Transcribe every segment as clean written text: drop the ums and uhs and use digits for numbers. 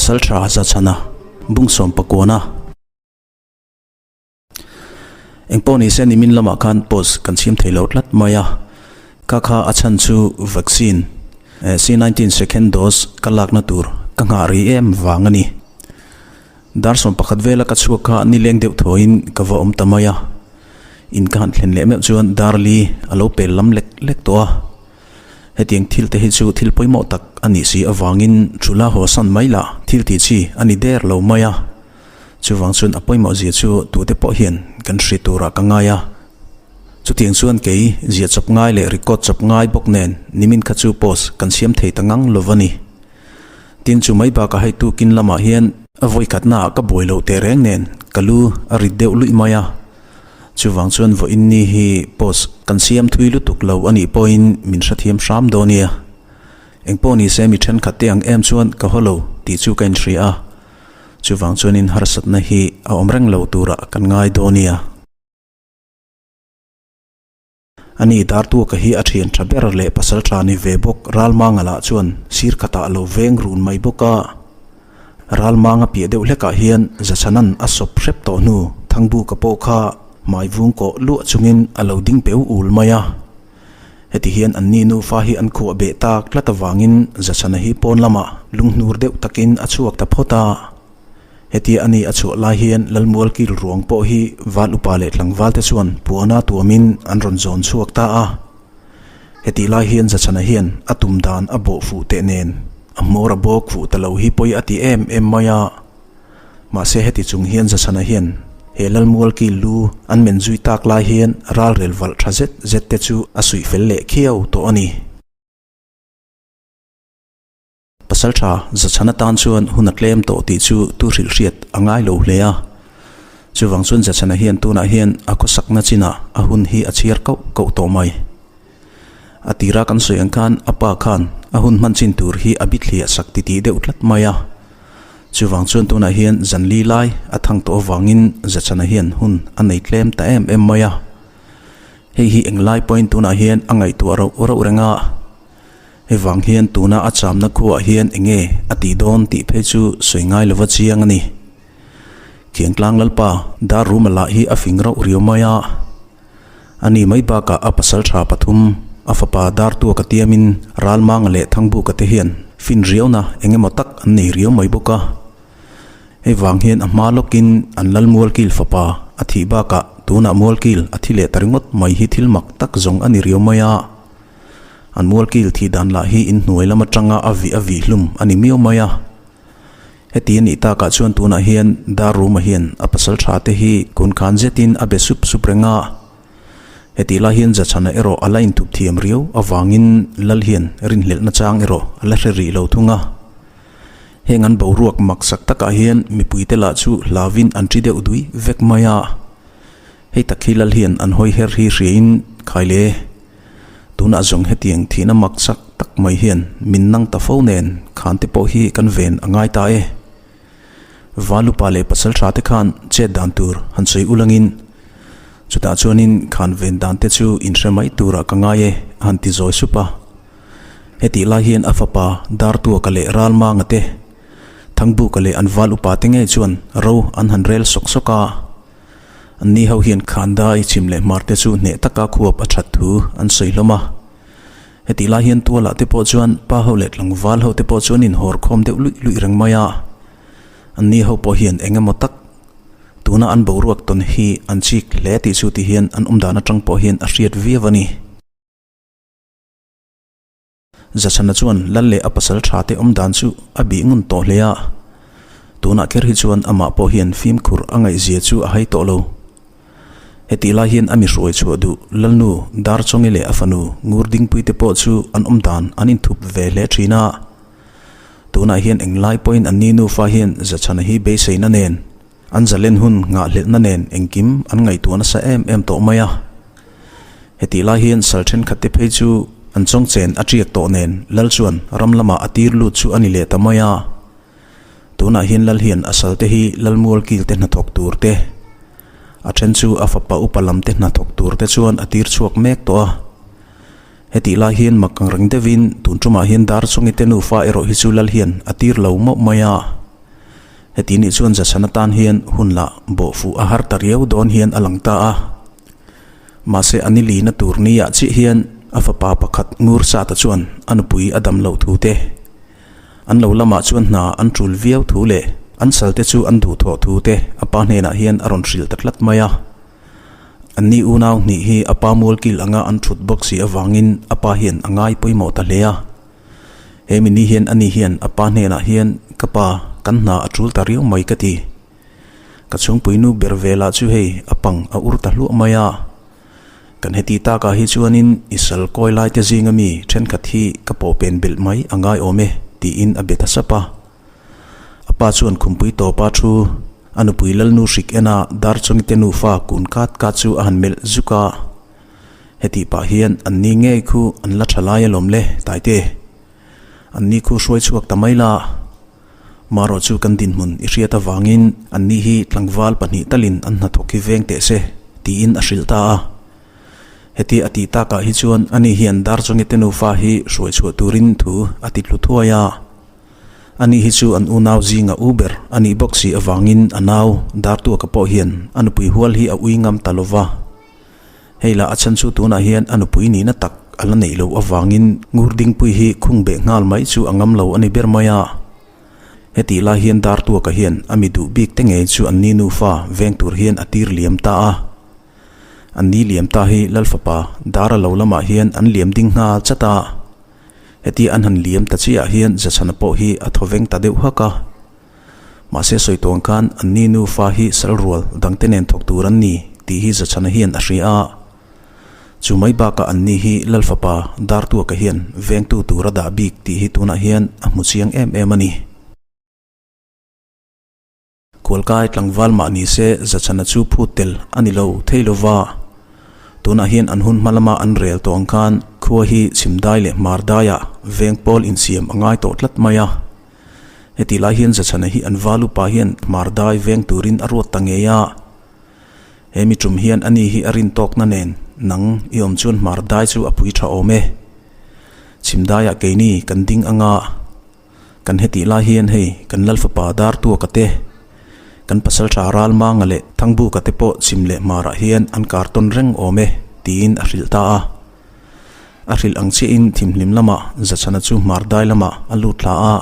Pasaltha Zachhana Bungsawm Pakuana. Engpawh nise nimin lamah khan post kan chhim thei lo tlat mai a, ka kha a chhan chu vaccine C-19 second dose ka lakna tur ka nghah ri em vang a ni. Dar 11 vela ka chhuak kha nileng deuh thawiin ka va awm ta mai a, in ka han thlen leh meuh chuan dar li a lo pel lam lek lek tawh a. Hetiang thil te hi chu thil pawimawh tak a nih si avangin thula haw san mai lah thil tih chi a ni der lo mai a. Chuvang chuan a pawimawh zia chu tute pawh hian kan hri turah ka ngai a. Chutiang chuan kei zia chawp ngai leh record chawp ngai bawk nen nimin kha chu post kan siam thei ta ngang lo va ni. Tin chu mai bakah hei tukin lamah hian a vawikhatnaah ka buai loh teh reng nen ka lu a rit deuh luih mai a. Chuvang chuan vawiin ni hi post kan siam thui lutuk lo a nih pawhin min hrethiam hram dawn nia. Engpawh nise mi thenkhat te ang em chuan ka haw lo tih chu ka inhria a. Chuvang chuanin harsatna hi a awm reng lo turah kan ngai dawn nia. Ani Dartuaka hi a thian tha ber leh pasal tha ni ve bawk Ralmanga lah chuan sir khatah a lo veng run mai bawk a. Ralmanga piah deuh hlekah hian Zachhanan a sawp hrep tawh hnu Thangbuka pawh kha hmai vung kawh luah chungin a lo ding peu ul mai a. Heti hian anni nufa hi an khuah beh tak tlat avangin Zachhana hi pawn lamah lunghnur deuh takin a chhuak ta phawt a. Hetia a ni a chhuah lai hian Lalmual kil ruang pawh hi val upa leh tlangval te chuan puana tuamin an rawn zawn chhuak ta a. Hetih lai hian Zachhana hian a tum dan a bawh fuh teh nen a hmawr a bawk fuh ta lo hi pawi a ti em em mai a. Mahse heti chung hian Zachhana hian he Lalmual kil lu an men zui tak lai hian ralrel valh tha zet zet te chu a suih fel leh khiau tawh a ni. Pasaltha Zachhana tan chuan hun a tlem tawh tih chu tu hrilh hriat a ngai lo hle a. Chuvang chuan Zachhana hian tunah hian a khawsakna chinah a hun hi a chhiar kauh kauh tawh mai. A tira kan sawi ang khan a pa khan a hun hman chin tur hi a bithliah sak titih deuh tlat mai a. Chuvang chuan tunah hian zanli lai a thang tawh avangin Zachhana hian hun a nei tlem ta em em mai a. Hei hi englai pawhin tunah hian a ngaihtuah rauh rauh reng a. Hei vang hian tuna a chamna khuaah hian eng nge a tih dawn tih phei chu sawi ngai lova chiang a ni. Thiangtlang Lalpa Darruma lah hi a fing rauh riau mai a. A ni mai bakah a pasal tha pathum, a fapa Dartuaka tiamin Ralmanga leh Thangbuka te hian fin riauna eng emaw tak an nei riau mai bawk a. Hei vang hian a hma lawkin an Lal Mualkil fapa a thih bakah tunah Mualkil a thi leh ta ringawt mai hi thil mak tak zawng a ni riau mai a. An mualkil thih dan lah hi inhnuai lam atanga a vih a vih hlum a ni miau mai a. Heti a nih takah chuan tunah hian Darruma hian a pasal tha te hi kun khan zetin a be sup sup reng a. Hetih lai hian Zachhana erawh a la inthup thiam riau avangin Lal hian rinhlelhna chang erawh a la hre rih lo thung a. Heng an boruak maksak takah hian mipuite lah chu hlauvin an ṭi deuh dui vek mai a. Hei tak hi Lal hian an hawi her hi hriain khaile. Tunah zawng hetiang thihna mak chak tak mai hian min nang ta fo nen khan te pawh hi kan ven a ngai ta e. Valupa leh pasal tha te khan chet dan tur han sawi ulangin chutah chuanin khan ven dan te chu inhre mai turah ka ngai e a han ti zawi sup a. Hetih lai hian a fapa Dartuaka leh Ralmanga te, Thangbuka leh an val upa te ngei chuan ro an han rel sawk sawk a. Anni ho hian Khandai chhim leh hmar te chu hneh taka khuap a that thu an sawi hlawm a. Hetih lai hian tualah te pawh chuan pa ho leh tlangval ho te pawh chuan inhawr khawm deuh luih luih reng mai a. Anni ho pawh hian eng emaw tak tuna an boruak tawn hi an chik hle tih chu ti hian an awmdan atang pawh hian a hriat viau a ni. Zachhana chuan Lal leh a pasal tha te awm dan chu a bih ngun tawh hle a, tunah kher hi chuan amah pawh hian fimkhur a ngaihzia chu a hai tawh lo. Hetih lai hian a mi hruai chhuah duh Lalnu Darchawngi leh a fanu Ngurdingpui te pawh chu an awm dan an inthup ve hle thin a. Tunah hian englai pawhin anni nufa hian Zachhana hi beiseina nen An zalen hun nghahhlelhna nen engkim an ngaihtuah nasa em em tawh mai a. Hetih lai hian sal thenkhat te phei chu an chawngchen a tiak tawh nen Lal chuan ram lamah a tir lut chu a ni leh ta mai a. Tunah hian Lal hian a sal te hi Lal Mualkil te hnathawk tur te, a then chu a fapa upa lam te hnathawk tur te chuan a tir chhuak mek tawh a. Hetih lai hian mak ang reng deuhin tun tumah hian Darchawngi te nufa erawh hi chu Lal hian a tir lo mauh mai a. Heti nih chuan Zachhana tan hian hun lah bawh fuh a har ta riau dawn hian a lang ta a. Mahse a ni lina tur niah chiah hian a fapa pakhat ngur sata chuan a nupui a dam loh thu te, an lo lamah chuan hna an tul viau thu leh an salte chu an duhthawh thu te a pa hnenah hian a rawn hrilh ta tlat mai a. Anni unau hnih hi a pa mualkil anga an thut bawk si avangin a pa hian a ngai pawimawh ta hle a. He mini hian ani hian a pa hnenah hian ka pa kan hna a tul ta riau mai ka ti. Ka chhungpui nu ber velah chu hei a pang a ur ta hluah mai a. Kan heti takah hi chuanin i sal kawi lai te zinga mi thenkhat hi ka pawh pen belh mai a ngai awm e tiin a be ta sap a. A pa chuan khumpui tawpa thu a nupui Lalnu hrik ena Darchawngite nufa kun kat kat chu a han melh zuk a. Hetih pah hian an ni ngei khu an la tha lai alawm le Taite. An ni khu hruai chhuak ta mai la. Marawh chu kan dinhmun i hriat avangin an ni hi tlangval pahnih talin an hnathawk hi veng teh se tiin a hrilh ta a. Heti a tih takah hi chuan ani hian Darchawngite nufa hi hruai chhuah turin thu a ti tlu thuai a. Ani hi chu an unau zinga u ber a nih bawk si avangin a nau Dartuaka pawh hian a nupui hual hi a ui ngam ta lo va. Hei lah a chhan chu tunah hian a nupui nihna tak a la neih loh avangin Ngurdingpui hi khung beh nghal mai chu a ngam lo a ni ber mai a. Hetih lai hian Dartuaka hian a mi duh bik te ngei chu an ni nufa veng tur hian a tir liam ta a. An ni liam ta hi Lalfapa Dara lo lamah hian an liam ding nghal chat a. Heti an han liam ta chiah hian Zachhana pawh hi a thaw veng ta deuh hak a. Mahse sawi tuang khan an ni nufa hi sal rual dangte nen thawk tur an ni tih hi Zachhana hian a hria a. Chu mai bakah an ni hi Lal fapa Dartuaka hian vengtu tur a dah bik tih hi tunah hian a hmu chiang em em a ni. Khualkai tlangval mah ni se Zachhana chu phut tel a ni lo thei lo va. Tunah hian an hun hma lama an rel tawh ang khan khua hi chhimdai leh hmardaiah veng pawl insiam a ngai tawh tlat mai a. Hetih lai hian Zachhana hi an val upa hian hmardai veng turin a ruat ta ngei a. He mi tum hian ani hi a rin tawkna nen nang i awm chuan hmardai chu a pui tha awm e. Chhimdaiah keini kan ding anga. Kan hetih lai hian hei kan Lal fapa Dartuaka te, kan pasaltha Ralmanga leh Thangbuka te pawh chhim leh hmarah hian an kar tawn reng awm e tiin a hrilh ta a. A hrilh ang chiahin thimhlim lamah Zachhana chu hmar dai lamah a lut thla a.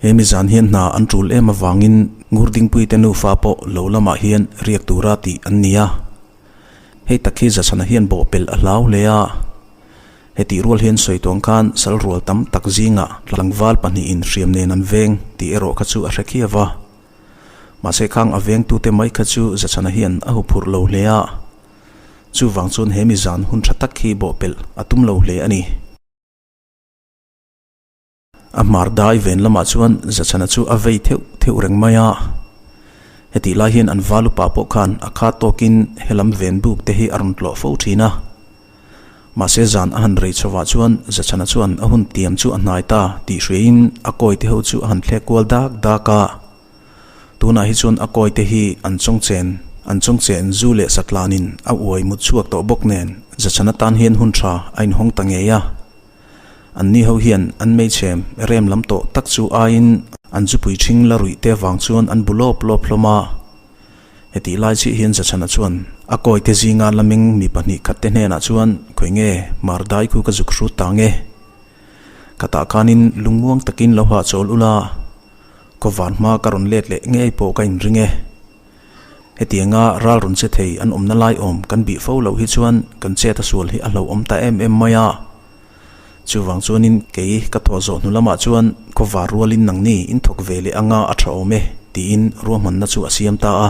He mi zan hian hna an tul em avangin Ngurdingpui te nufa pawh lo lamah hian riak tura tih an ni a. Hei tak hi Zachhana hian bawhpelh a hlau hle a. Hetih rual hian sawi tuang khan sal rual tam tak zingah tlangval pahnihin hriam nen an veng tih erawh kha chu a hre khiau va. Mahse khang a vengtute mai kha chu Zachhana hian a huphurh lo hle a. Chuvang chuan he mi zan hun tha tak hi bawhpelh a tum lo hle a ni. A hmar dai ven lamah chuan Zachhana chu a vei theuh theuh reng mai a. Hetih lai hian an val upa pawh khan a khat tawkin helam ven buk te hi a rawn tlawh fo thin a. Mahse zan a han rei chhovah chuan Zachhana chuan a hun tiam chu a hnai ta tih hriain a kawi te ho chu a han thlek kual dak dak a. Tunah hi chuan a kawi te hi an chawngchen an chawngchen zu leh satlanin a uai mut chhuak tawh bawk nen Zachhana tan hian hun tha a inhawng ta ngei a. Anni ho hian an hmeichhem rem lam tawh tak chu aiin an zupui ṭhing la ruih te vang chuan an bu lawp lawp hlawm a. Hetih lai chiah hian Zachhana chuan a kawite zinga laming mi pahnih khat te hnenah chuan khawi nge mar dai khu ka zuk hrut ta nge? Ka tah khanin lungmuang takin lo hahchawl ula, kawvar hma ka rawn let leh ngei pawh ka inring e. Hetianga ral rawn che thei an awmna lai awm kan bih fo loh hi chuan kan chet a sual hi a hlauhawm ta em em mai a. Chuvang chuanin kei ka thawh zawh hnu lamah chuan khawvar rualin nangni in thawk ve leh anga a tha awm e tiin ruahmanna chu a siam ta a.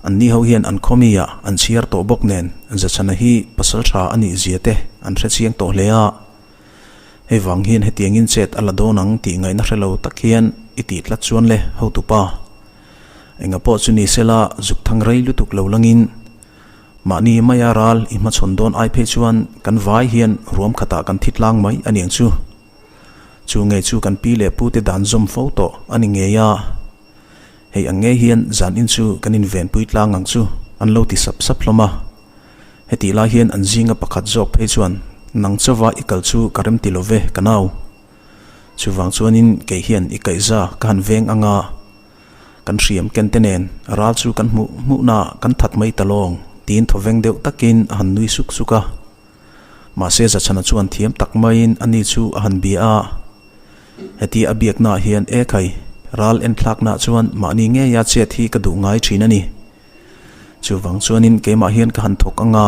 Anni ho hian an khawmi-ah an chhiar tawh bawk nen Zachhana hi pasal tha a nih zia te an hre chiang tawh hle a. Hei vang hian hetiangin chet a la dawn ang tih ngaihna hre lo tak hian i tih tlat chuan le hotupa. Enga pawh chu ni sela zuk thang rei lutuk lo langin mahni maia ral i hmachhawn dawn ai phei chuan kan vai hian ruam khatah kan thi tlang mai a niang chu. Chu ngei chu kan pi leh pute dan zawm fo tawh a ni ngei a. Hei ang ngei hian zan in chu kan invenpui tlang ang chu an lo ti sap sap hlawm a. Hetih lai hian an zinga pakhat zawk phei chuan nang chauva i kal chu ka rem ti lo ve ka nau. Chuvang chuanin kei hian i kaihza ka han veng anga. Kan hriam ken te nen ral chu kan hmuh hmuhna kan that mai ta lawng tiin thawveng deuh takin a han nui suk suk a. Mahse Zachhana chuan thiam tak maiin ani chu a han bia a. Hetia a biaknaah hian e khai, ral enthlaknaah chuan mahni ngeia chet hi ka duh ngai thin a ni. Chuvang chuanin keimah hian ka han thawk anga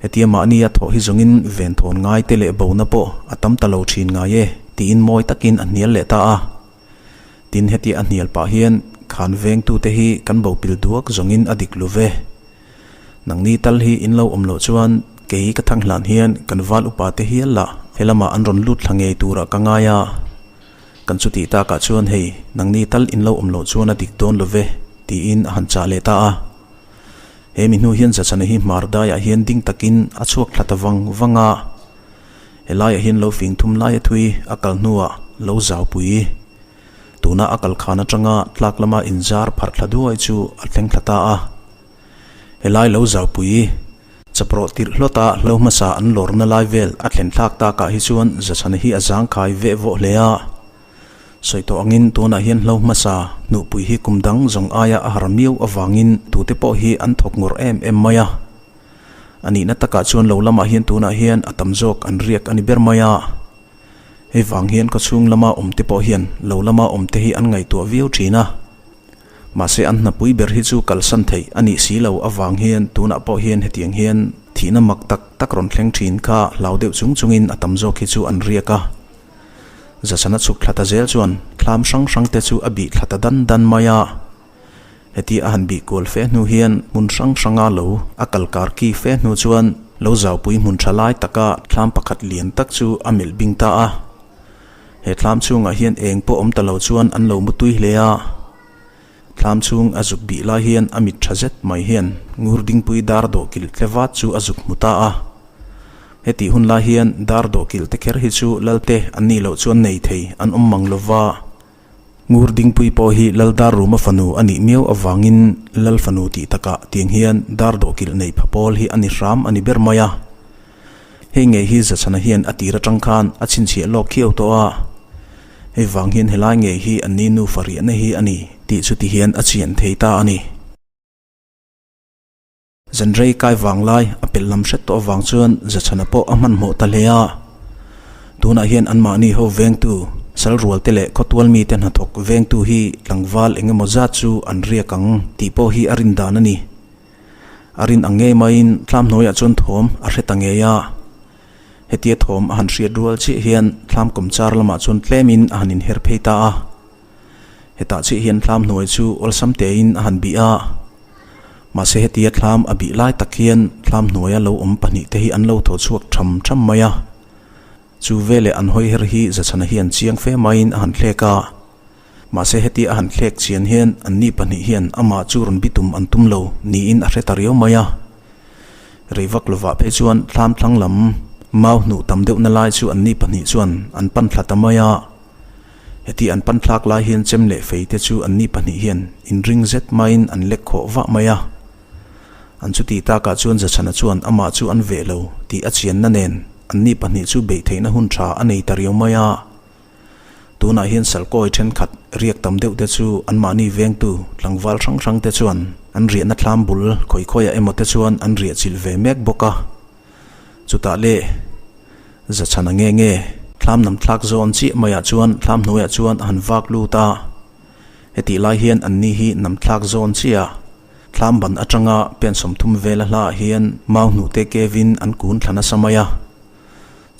hetia mahnia thawh hi zawngin venthawn ngai te leh bona pawh a tam ta lo thin ngai e tiin mawi takin a hnial leh ta a. Tin hetia a hnial pah hian khan vengtute hi kan bo pil duak zawngin a dik lu ve. Nangni tal hi in lo awm loh chuan kei ka thang hlan hian kan val upa te hial lah he lamah an rawn lut thla ngei turah ka ngai a. Kan chutih takah chuan hei nangni tal in lo awm loh chuan a dik dawn lo ve tiin a han chah leh ta a. He mi hnu hian Zachana hi hmar daiah hian ding takin a chhuak thla ta vang vang a. Helaiah hian lo fing thum laia thui a kal hnuah lo zau pui. Tuna a kal khan atanga tlak lama inzar pharh thla duai chu a thleng thla ta a. Helai lo zau pui. Chaprawh tirh hlawta hlo hmasa an lawrna lai vel a thlen thlak takah hi chuan Zachhana hi a zangkhai veh vawh hle a. Sawi tawh angin tunah hian hlo hmasa hnuhpui hi kum dang zawng aia a har miau avangin tute pawh hi an thawk ngawrh em em mai a. A nihna takah chuan lo lamah hian tunah hian a tam zawk an riak a ni ber mai a. Hei vang hian khawchhung lama awmte pawh hian lo lama awmte hi an ngaihtuah viau thin a. Mahse an hnapui ber hi chu kalsan theih a nih si lo avang hian tunah pawh hian hetiang hian thihna mak tak tak rawn thleng thin kha hlau deuh chung chungin a tam zawk hi chu an riak a. Zasana chhuk thla ta zel chuan thlam hrang hrangte chu a bih thla ta dan dan mai a. Heti a han bih kual fe hnu hian hmun hrang hranga lo a kal kar ki fe hnu chuan lo zaupui hmun tha lai taka thlam pakhat lian tak chu a melh bing ta a. He thlam chhungah hian eng pawh awm ta lo chuan an lo mutui hle a. Thlam chhung a zuk bih lai hian a mit tha zet mai hian ngur dingpui dar dawhkilh tle vat chu a zuk hmu ta a. Hetih hun lai hian dar dawhkilh te kher hi chu Lalte an nih loh chuan nei thei an awm mang lova. Ngur Dingpui pawh hi Lal Darruma fanu a nih miau avangin Lal fanu tih takah tiang hian dar dawhkilh nei pha pawl hi a ni hram a ni ber mai a. Hei ngei hi Zachhana hian a tir atang khan a chhinchhiah lawk khiau tawh a. Hei vang hian helai ngei hi an ni nufa riahna hi a ni tih chu ti hian a chian thei ta a ni. Zanrei kai vang lai a pelh lam hret tawh avang chuan Zachhana pawh a hmanhmawh ta hle a. Tunah hian anmahni ho vengtu, sal rualte leh khawtual mite hnathawk vengtu hi tlangval eng emaw zat chu an riak ang tih pawh hi a rin dan a ni. A rin ang ngei maiin thlam hnuaiah chuan thawm a hre ta ngei a. Hetia thawm a han hriat rual chiah hian thlam kawmchar lamah chuan tlemin a han inher phei ta a. Hetah chiah hian thlam hnuai chu awlsam tein a han bih a. Mahse hetia thlam a bih lai tak hian thlam hnuaia lo awm pahnihte hi an lo thaw chhuak tham tham mai a. Chu veleh an hawi her hi Zachhana hian chiang fe maiin a han thlek a. Mahse hetia a han thlek chian hian anni pahnih hian amah chu rawn bitum an tum lo niin a hre ta riau mai a. Rei vak lovah phei chuan thlam thlang lam mau hnuh tam deuhna lai chu anni pahnih chuan an pan thla ta mai a. Heti an pan thlak lai hian chem leh fei te chu anni pahnih hian inring zet maiin an lek khawh vah mai a. An chutih takah chuan Zachhana chuan amah chu an veh lo tih a chianna nen anni pahnih chu beih theihna hun tha a nei ta riau mai a. Tunah hian salkawi thenkhat riak tam deuh te chu anmahni vengtu tlangval hrang hrang te chuan an riahna thlam bul khawi khawiah emaw te chuan an riah chilh ve mek bawk a. Chutah le Zachhana nge nge thlam nam thlak zawn chiah maiah chuan thlam hnuaiah chuan a han vak lut a. Hetih lai hian anni hi nam thlak zawn chiah thlam ban atanga pen 30 vela hlaah hian mau hnute kevin an kun thla nasa mai a.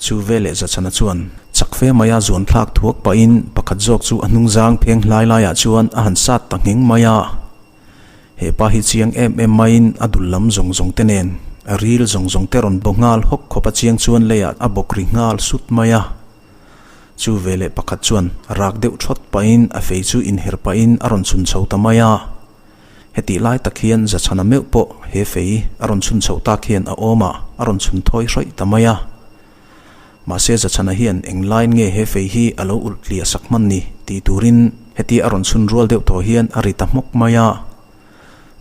Chu veleh Zachhana chuan chak fe maia zuan thlak thuak pahin pakhat zawk chu a hnungzang pheng hlai laiah chuan a han sat ta ngheng mai a. He pa hi chiang em em maiin a dul lam zawng zawng te nen a ril zawng zawng te rawn baw nghal hawk khawp a chiang chuan leiah a bawk ri nghal sut mai a. Chu veleh pakhat chuan rak deuh thawt pahin a fei chu inher pahin a rawn chhun chho ta mai a. Hetih lai tak hian Zachhana meuh pawh he fei a rawn chhun chhoh tak hian a awmah a rawn chhun thawi hrawih ta mai a. Mahse Zachhana hian eng lain nge he fei hi a lo ulh tliah sak hman ni tih turin hetia a rawn chhun rual deuh tawh hian a ri ta hmawk mai a.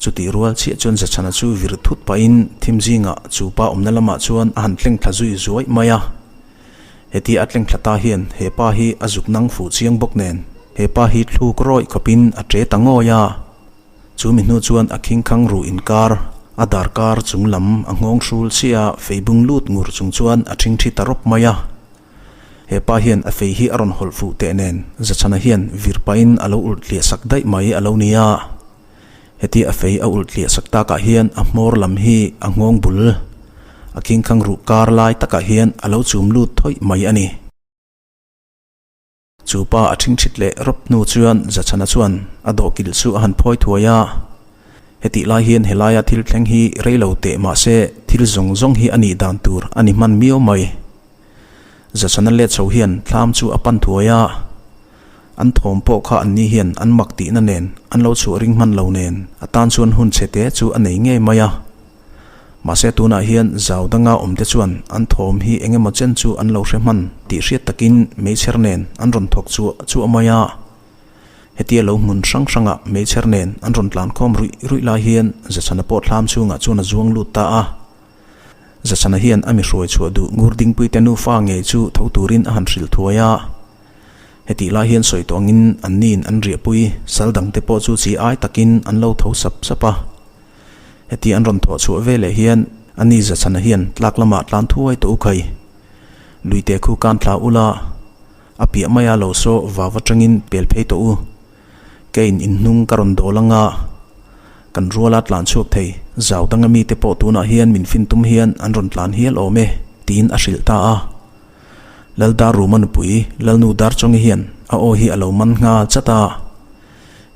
Chutih rual chiah chuan Zachhana chu vir thut pahin thim zingah chu pa awmna lamah chuan a han tleng thla zui zuaih mai a. Hetia a tleng thla ta hian he pa hi a zuk nang fuh chiang bawk nen. He pa hi thluk rawih khawpin a ṭe ta ngawi a. Chu mi hnu chuan a khingkhang ruh inkar, a darkar chung lam a nghawng hrul chiah a fei bung lut ngur chung chuan a ṭhingṭhi ta rawp mai a. He pa hian a fei hi a rawn hawlh fuh teh nen Zachhana hian vir pahin a lo ulh tliah sak daih mai a lo ni a. Heti a fei a ulh tliah sak takah hian a hmawr lam hi a nghawng bul, a khingkhang ruh kar lai takah hian a lo chum lut thawih mai a ni. Chu pa a ṭhingṭhit leh rawp hnu chuan Zachhana chuan a dawhkilh chu a han phawi thuai a. Hetih lai hian helaia thil thleng hi rei lo teh mah se thil zawng zawng hi a nih dan tur a ni hman miau mai. Zachhana let chho hian thlam chu a pan thuai a. An thawm pawh kha anni hian an mak tihna nen an lo chhuah ring hman lo nen a tan chuan hun chhe te chu a nei ngei mai a. Mahse tunah hian zau danga awmte chuan an thawm hi eng emaw chen chu an lo hre hman tih hriat takin meichher nen an rawn thawk chuah chuah mai a. Hetia lo hmun hrang hrangah meichher nen an rawn tlan khawm ruih ruih lai hian Zachhana pawh thlam chhungah chuan a zuang lut ta a. Zachhana hian a mi hruai chhuah duh ngur dingpuite nufa ngei chu tho turin a han hrilh thuai a. Hetih lai hian sawi tawh angin anniin an riahpui sal dangte pawh chu chi ai takin an lo tho sap sap a. Heti an rawn thawh chhuah ve leh hian a ni Zachhana hian tlak lamah tlan thuai tawh u khai. Luite khu kan thla ula, a piah maia lo saw vau atangin pel phei tawh u. Keiin inhnung ka rawn dawl anga kan ruala tlan chhuak thei. Zau danga mite pawh tunah hian min fin tum hian an rawn tlan hial awm e, tiin a hrilh ta a. Lal Darruma nupui Lalnu Darchawngi hian a aw hi a lo man nghal chat a.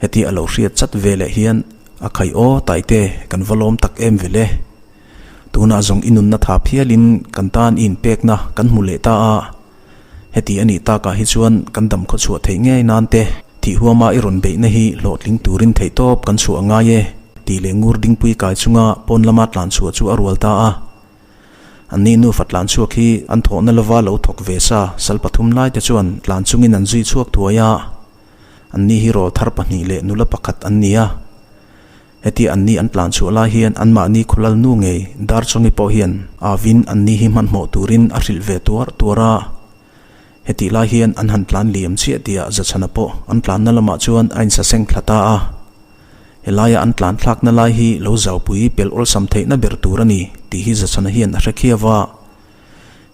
Heti a lo hriat chat ve leh hian a khai aw Taite kan va lawm tak em vele. Tunah zawng i nunna tha phialin kan tan i inpekna kan hmu leh ta a. Heti a nih takah hi chuan kan dam khaw chhuah theih ngei nan te thih huama i rawn beihna hi hlawhtling turin theihtawp kan chhuah a ngai e tih leh ngur dingpui kai chunga pawn lama tlan chhuah chu a rual ta a. Anni nufa tlan chhuak hi an thawhna lova lo thawk ve sa sal pathum lai te chuan tlan chungin an zui chhuak thuai a. Anni hi rawlthar pahnih leh nula pakhat an ni a. Hetia anni an tlan chhuah lai hian anmahni khawlal nu ngei Darchawngi pawh hian avin anni hi hmanhmawh turin a hrilh ve tuar tuar a. Hetih lai hian an han tlan liam chiah tihah Zachhana pawh an tlanna lamah chuan a insaseng thla ta a. Helaia an tlan thlakna lai hi lo zaupui pel awlsam theihna ber tur a ni tih hi Zachhana hian a hre khiau a.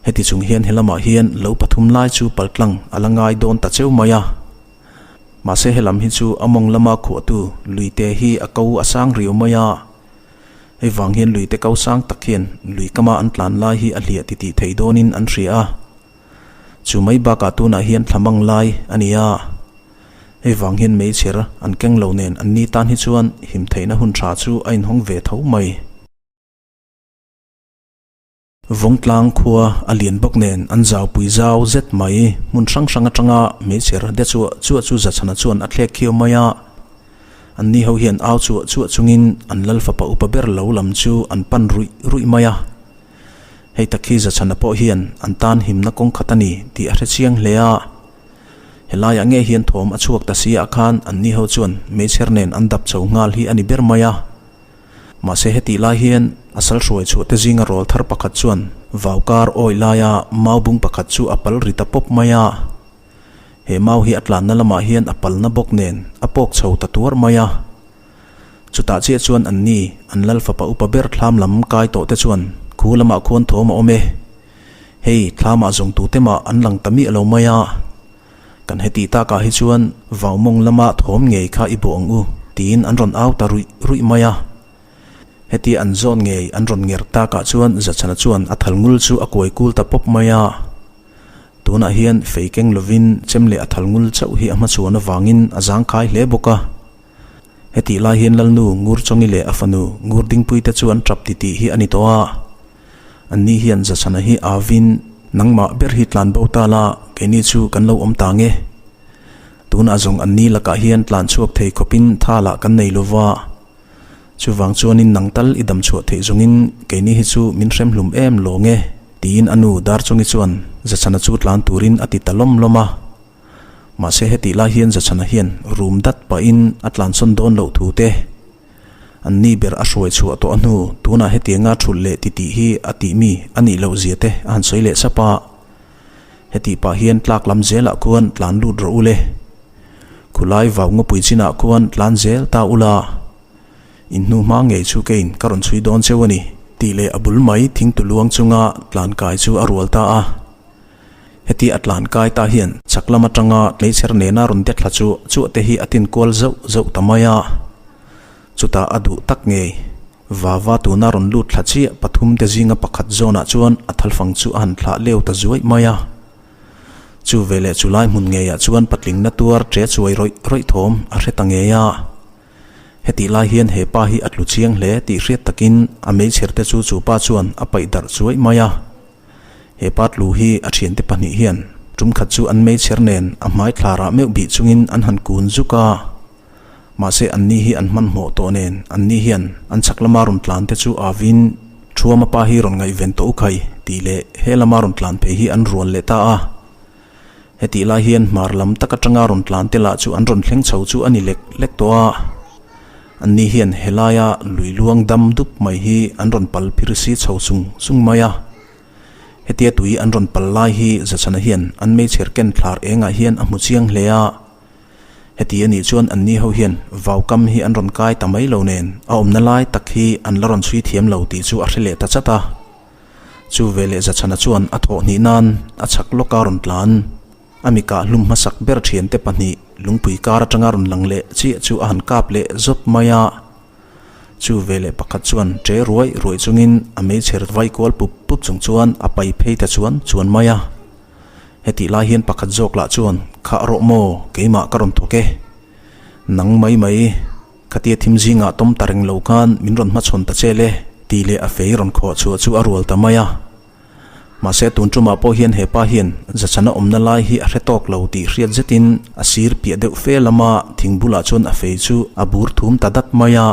Heti chung hian helamah hian lo pathum lai chu paltlang a la ngai dawn ta cheu mai a. Mahse helam hi chu a mawng lama khuahtu luite hi a ko a sang riau mai a. Hei vang hian luite ko sang tak hian lui kama an tlan lai hi a hliah titih thei dawnin an hria a. Chu mai bakah tunah hian thla mang lai a ni a, hei vang hian meichher an keng lo nen an ni tan hi chuan him theihna hun tha chu a inhawng ve tho mai. Vawngtlang khua a lian bawk nen an zaupui zau zet mai, hmun hrang hrang atanga meichher de chuah chuah chu Zachhana chuan a thlek khiau mai a. An ni ho hian au chuah chuah chungin an lal fapa upa ber lo lam chu an pan ruih ruih mai a. Hei tak hi Zachhana pawh hian an tan himna kawng khat a ni tih a hre chiang hle a. Helaiah nge hian thawm a chhuak ta si ah khan an ni ho chuan meichher nen an dap chho nghal hi a ni ber mai a. Mahse hetih lai hian a sal hruai chhuah te zinga rawl thar pakhat chuan vau kar awih laia mau bung pakhat chu a pal ri ta pawp mai a. He mau hi a tlanna lamah hian a palna bawk nen a pawk chho ta tuar mai a. Chutah chiah chuan an ni, an lal fapa upa ber thlam lam kai tawh te chuan khu lamah khuan thawm a awm e. Hei, thlamah zawng tute mah an lang ta miah lo mai a. Kan hetih takah hi chuan vau mawng lama thawm ngei kha i bawh ang u, tiin an rawn au ta ruih ruih mai a. Hetia an zawn ngei an rawn nger takah chuan Zachhana chuan a thal ngul chu a kuai kul ta pawp mai a. Tunah hian fei keng lovin chem leh a thal ngul chauh hi a hmachhuan avangin a zangkhai hle bawk a. Hetih lai hian Lalnu Ngurchawngi leh a fanu Ngurdingpuite chu an tap titih hi a ni tawh a. Anni hian Zachhana hi avin, Nangmah ber hi tlan bo ta la, keini chu kan lo awm ta nge. Tunah zawng anni lakah hian tlan chhuak thei khawpin tha lah kan nei lo va. Chuvang chuanin nang tal i dam chhuah theih zawngin keini hi chu min hrem hlum em lo nge, tiin a nu Darchawngi chuan Zachhana chu tlan turin a ti ta lawm lawm a. Mahse hetih lai hian Zachhana hian rum dat pahin a tlansawn dawn loh thu te, an ni ber a hruai chhuah tawh a hnu tunah hetianga thulh leh titih hi a tih mi a nih loh zia te a han sawi leh sap a. Hetih pah hian tlak lam zelah khuan tlan lut rawh u le. Khulai vau ngawpui chinah khuan tlan zel ta ula, in hnu hma ngei chu keiin ka rawn chhui dawn cheu a ni, tih leh a bul mai thingtu luang chunga tlan kai chu a rual ta a. Heti a tlan kai ta hian chak lam atanga tleichher nena rawn de thla chu chuah te hi a tin kual zauh zauh ta mai a. Chutah a duh tak ngei. Vava tuna rawn lut thla chiah pathum te zinga pakhat zawnah chuan a thalfang chu a han thlah leu ta zuaih mai a. Chu veleh chu lai hmun ngeiah chuan patlingna tuar ṭe chuai rawih rawih thawm a hre ta ngei a. Hetih lai hian he pa hi a tlu chiang hle tih hriat takin a meichher te chu chu pa chuan a paih darh chuaih mai a. He pa tlu hi a thiante pahnih hian tum khat chu an meichher nen a hmai thlarah meuh bih chungin an han kun zuk a. Mahse anni hi an hmanhmawh tawh nen anni hian an chhak lama rawn tlan te chu avin Thuama pa hi rawn ngaihven tawh u khai tih leh he lama rawn tlan phei hi an rual leh ta a. Hetih lai hian hmar lam tak atanga rawn tlan te lah chu an rawn thleng chho chu a ni lek lek tawh a. Anni hian helaia lui luang dam dup mai hi an rawn pal phir si chho chung chung mai a. Hetia tui an rawn pal lai hi Zachhana hian an meichher ken thlar engah hian a hmu chiang hle a. Heti a nih chuan anni ho hian vaukam hi an rawn kai ta mai lo nen a awmna lai tak hi an la rawn chhui thiam lo tih chu a hre leh ta chat a. Chu veleh Zachhana chuan a thawh hnih nan a chhak lawk a rawn tlan. A mi kah hlum hmasak ber thiante pahnih lungpui kar atanga rawn lang leh chiah chu a han kap leh zawp mai a. Chu veleh pakhat chuan ṭe ruai ruai chungin a meichher vai kual pup pup chung chuan a pai phei ta chuan chuan mai a. Hetih lai hian pakhat zawk lah chuan, Khah rawh maw, keimah ka rawn thawk e. Nang mai mai, khatia thim zingah tawm ta reng lo khan min rawn hmachhawn ta che le, tih leh a fei rawn khawh chhuah chu a rual ta mai a. Mahse tun tumah pawh hian he pa hian zachhana awmna lai hi a hre tawk lo tih hriat zetin a sir piah deuh fe lama thing bulah chuan a fei chu a bur thum ta dat mai a.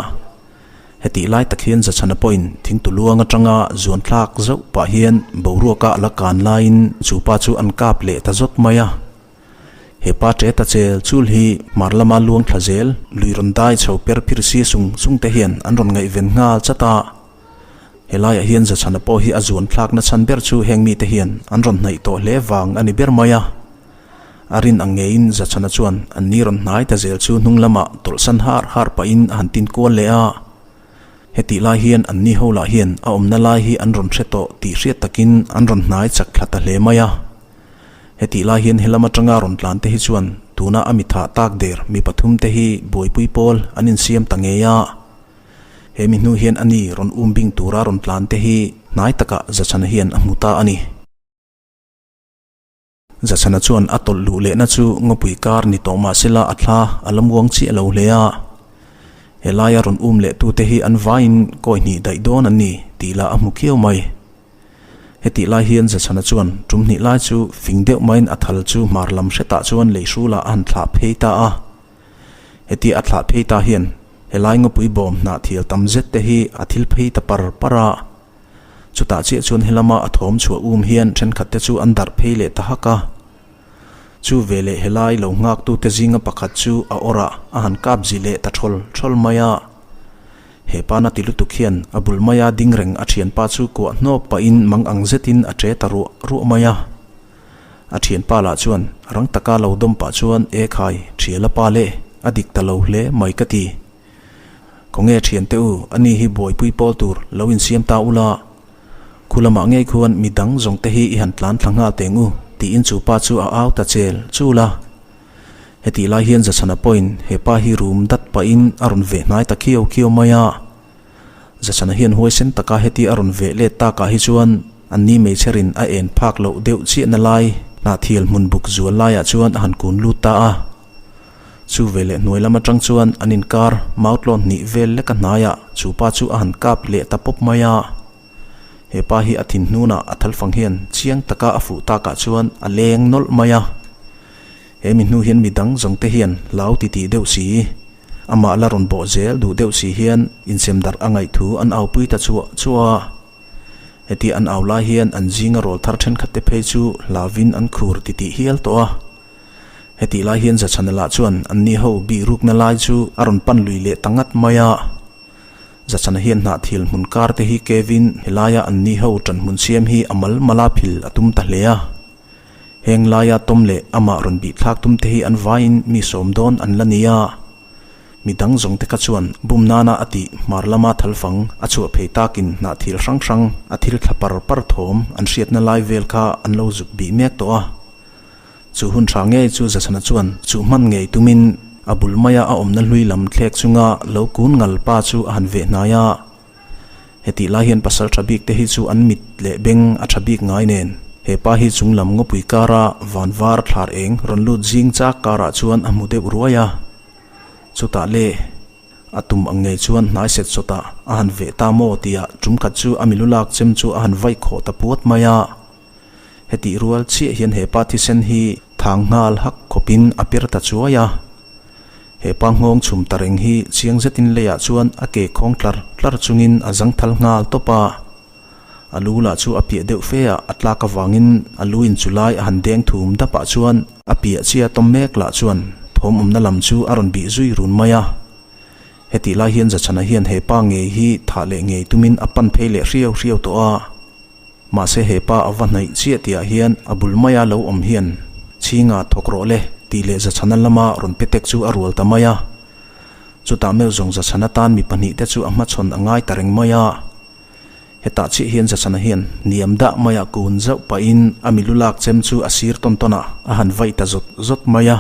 Hetih lai tak hian Zachhana pawhin thingtu luang atanga zuan thlak zauh pah hian boruaka a la kan laiin chu pa chu an kap leh ta zawt mai a. He pa ṭe ta chel chul hi hmar lama luang thla zel lui rawn dai chho per phir si sung sung te hian an rawn ngaihven nghal chat a. Helaiah hian Zachhana pawh hi a zuan thlakna chhan ber chu heng mite hian an rawn hnaih tawh hle vang a ni ber mai a. A rin ang ngeiin Zachhana chuan an ni rawn hnai ta zel chu hnung lamah tawlhsan har har pahin a han tin kual leh a. Hetih lai hian an ni ho lah hian a awmna lai hi an rawn hre tawh tih hriat takin an rawn hnai chak thla ta hle mai a. Hetih lai hian helam atanga rawn tlan te hi chuan tuna a mithah tak der mi pathum te hi buaipui pawl an insiam ta ngei a. He mi hnu hian a ni rawn um bing tura rawn tlan te hi hnai takah Zachhana hian a hmu ta a ni. Zachhana chuan a tawlh luh lehna chu ngawpui kar ni tawh mah sela a thla a la muang chiah lo hle a. Helaia rawn um leh tute hi an vaiin kawi hnih daih dawn an ni tih lah a hmu khiau mai. Hetih lai hian Zachhana chuan tum hnih lai chu fing deuh maiin a thal chu hmar lam hretah chuan lei hrulah a han thlah phei ta a. Hetia a thlah phei ta hian helai ngawpui bawm hnah thial tam zet te hi a thil phei ta par par a. Chutah chiah chuan helama a thawm chhuah um hian thenkhat te chu an darh phei leh ta hak a. Chu veleh helai lo nghaktute zinga pakhat chu a awrah a han kap zi leh ta thawl thawl mai a. He pa na ti lutuk hian a bul maia ding reng a thianpa chu kuah hnawk pahin mang ang zetin a che ta ruah ruah mai a. A thianpa lah chuan rang taka lo dawm pah chuan E khai, thiala pa le, a dik ta lo hle mai ka ti. Khawnge thiante u, ani hi buaipui pawl tur lo insiam ta ula, khu lamah ngei khuan mi dang zawng te hi i han tlan thla nghal teng u, tiin chu pa chu a au ta chel chul a. Hetih lai hian Zachhana pawhin he pa hi rum dat pahin a rawn veh hnai ta khiau khiau mai a. Zachhana hian huaisen taka heti a rawn veh let takah hi chuan anni meichherin a en phak loh deuh chiahna lai hnahthial hmun buk zual laiah chuan a han kun lut ta a. Chu veleh hnuai lam atang chuan an inkar mautlawn hnih vel leka hnaiah chu pa chu a han kap leh ta pawp mai a. He pa hi a thin hnunah a thalfang hian chiang taka a fuh takah chuan a leng nawlh mai a. He mi hnu hian mi dang zawng te hian hlau ti tih deuh si, amah la rawn bawh zel duh deuh si hian insem darh a ngaih thu an aupui ta chuah chuah a. Heti an au lai hian an zinga rawl thar thenkhat te phei chu hlauvin an khur ti tih hial tawh a. Hetih lai hian Zachhana lah chuan anni ho bih rukna lai chu a rawn pan lui leh ta ngat mai a. Zachhana hian hnahthil hmun kar te hi kevin helaia anni ho ṭan hmun siam hi a mal mala phil a tum ta hle a. Heng laia tawm leh amah rawn bih thlak tum te hi an vaiin mi sawm dawn an la ni a. Mi dang zawng te kha chuan bum nana a tih hmar lama thalfang a chhuah phei takin hnah thil hrang hrang a thil thla par par thawm an hriatna lai vel kha an lo zuk bih mek tawh a. Chu hun tha ngei chu Zachana chuan chuh hman ngei tumin a bul maia a awmna hlui lam thlek chunga lo kun ngal pa chu a han veh hnai a. Hetih lai hian pasal tha bik te hi chu an mit leh beng a tha bik ngai nen he pa hi chung lam ngawpui kara van var thlar eng rawn lut zing chak karah chuan a hmu deuh ruai a. Chutah le a tum ang ngei chuan hnai set sawtah a han veh ta maw tia tum khat chu a milu lak chem chu a han vaih khawh ta puat mai a. Hetih rual chiah hian he pa thisen hi thang nghal hak khawpin a per ta chuai a. He pa nghawng chhum ta reng hi chiang zetin leiah chuan a ke khawng tlar tlar chungin a zang thal nghal tawp a. A lu lah chu a piah deuh fe a, a tlak avangin a lu in chu lai a han deng thum dap ah chuan a piah chia tawm mek lah chuan thawm awmna lam chu a rawn bih zui run mai a. Hetih lai hian Zachhana hian he pa ngei hi thah leh ngei tumin a pan phei leh hriau hriau tawh a. Mahse he pa a va hnaih chiah tihah hian a bul maia lo awm hian Chhinga thawk rawh le tih leh Zachhana lama rawn pe tek chu a rual ta mai a. Chutah meuh zawng Zachhana tan mi pahnihte chu a hmachhawn a ngai ta reng mai a. Hetah chiah hian Zachhana hian hniam dah maia kun zauh pahin a milu lak chem chu a sir tawn tawn ah a han vaih ta zawt zawt mai a.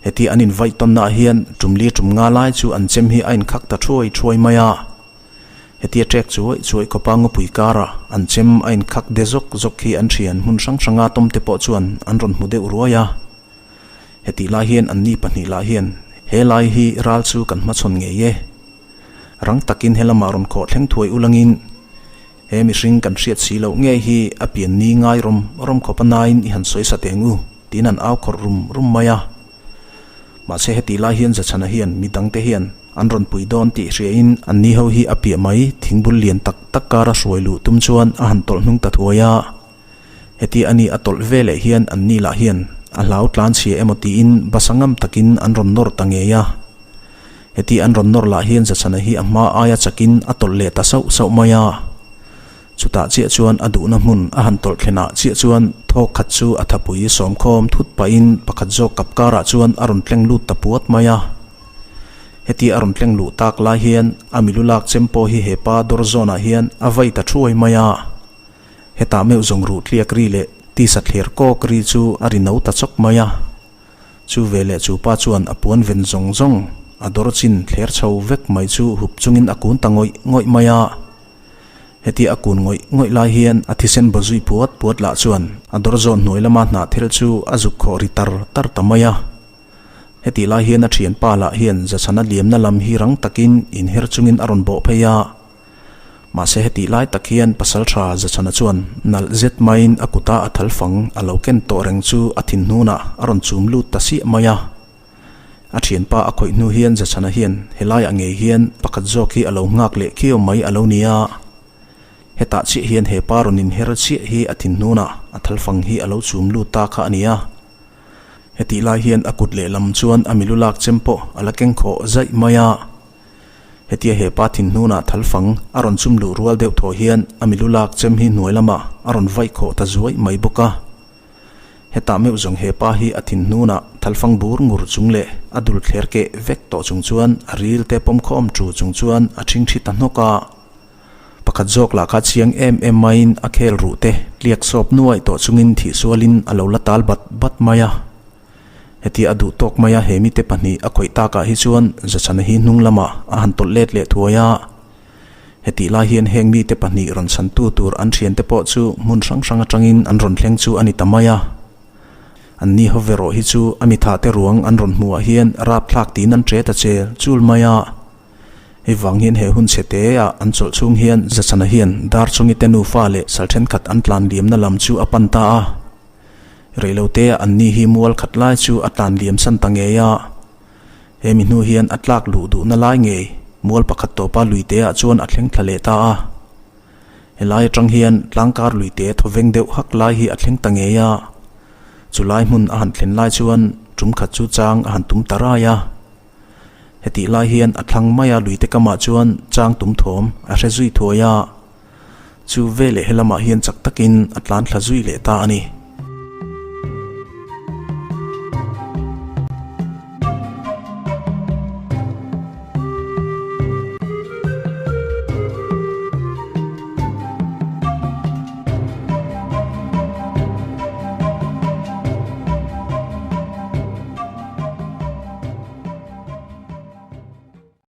Heti an invaih tawnnaah hian tumli tum nga lai chu an chem hi a inkhak ta thuai thuai mai a. Hetia ṭek chuai chuai khawpa ngawpui kara an chem a inkhak de zawk zawk hi an ṭhian hmun hrang hranga tawmte pawh chuan an rawn hmu deuh ruai a. Hetih lai hian anni pahnih lah hian he lai hi ral chu kan hmachhawn ngei e. Rang takin he lamah rawn khawh thleng thuai ulangin he mihring kan hriat si loh ngei hi a pian ni ngai rawm rawm khawpa nain i han sawi sa teng u tiin an au khawrh rum rum mai a. Mahse hetih lai hian Zachhana hian mi dangte hian an rawn pui dawn tih hriain anni ho hi a piah mai thingbul lian tak tak kara hruai luh tum chuan a han tawlh hnung ta thuai a. Heti a ni a tawlh ve leh hian anni lah hian a hlau tlan chhia emaw tiin basa ngam takin an rawn nawr ta ngei a. Heti an rawn nawr lah hian Zachhana hi a hma aia chakin a tawlh leh ta sauh sauh mai a. Chutah chiah chuan a duhna hmun a han tawlh thlenah chiah chuan thawk khat chu a thapui sawmkhawm thut pahin pakhat zawk kap karah chuan a rawn tleng lut ta puat mai a. Heti a rawn tleng luh tak lai hian a milu lak chem pawh hi he pa dawr zawnah hian a vai ta thuai mai a. Hetah meuh zawng ruh tliak ri leh tisa thler kawk ri chu a ri no ta chawk mai a. Chu veleh chu pa chuan a puan ven zawng zawng a dawr chin thler chho vek mai chu hup chungin a kun ta ngawih ngawih mai a. Hetia a kun ngawih ngawih lai hian a thisen baw zui puat puat lah chuan a dawr zawn hnuai lama hnah thel chu a zuk khawh ri tar tar ta mai a. Hetih lai hian a thianpa lah hian Zachhana liamna lam hi rang takin inher chungin a rawn bawh phei a. Mahse hetih lai tak hian pasal tha Zachhana chuan nalh zet maiin a kuta a thal fang a lo ken tawh reng chu a thinhnunah a rawn chum lut ta siah mai a. A thianpa a khawih hnu hian Zachhana hian helaiah ngei hian pakhat zawk hi a lo nghak leh khiau mai a lo ni a. Hetah chiah hian he pa rawn inher chiah hi a thinhnunah a thal fang hi a lo chum lut ta kha a ni a. Hetih lai hian a kut lehlam chuan a milu lak chem pawh a la keng khawh zaih mai a. Hetia he pa thinhnunah thal fang a rawn chum luh rual deuh thaw hian a milu lak chem hi hnuai lamah a rawn vaih khawh ta zuaih mai bawk a. Hetah meuh zawng he pa hi a thinhnunah thal fang bur ngur chung leh a dul thler keh vek tawh chung chuan a ril te pawm khawm chu chung chuan a ṭhingṭhi ta hnawk a. Pakhat zawk lah kha chiang em em maiin a khel ruh te tliak sawp nuaih tawh chungin thihsualin a lo la tal bat bat mai a. Heti a duh tawk mai a he mite pahnih a khawih takah hi chuan Zachhana hi hnung lamah a han tawlh let leh thuai a. Hetih lai hian heng mite pahnih rawn chhantu tur an thiante pawh chu hmun hrang hrang atangin an rawn thleng chu a ni ta mai a. Anni ho ve rawh hi chu a mithahte ruang an rawn hmuhah hian rapthlak tiin an ṭe ta chel chul mai a. Hei vang hian he hun chhe te ah an chawlh chhung hian Zachhana hian Darchungi te nufa leh sal thenkhat an tlan liamna lam chu a pan ta a. Reilote ah anni hi mual khat lai chu a tlan liam san ta ngei a. He mi hnu hian a tlak luh duhna lai ngei mual pakhat tawpa luite ah chuan a thleng thla leh ta a. Helai atang hian tlangkar luite thawveng deuh hak lai hi a thleng ta ngei a. Chulai hmun a han thlen lai chuan tum khat chu chang a han tum ta rai a. Hetih lai hian a thlang maia luite kamah chuan chang tum thawm a hre zui thuai a, chu veleh helamah hian chak takin a tlan thla zui leh ta a ni.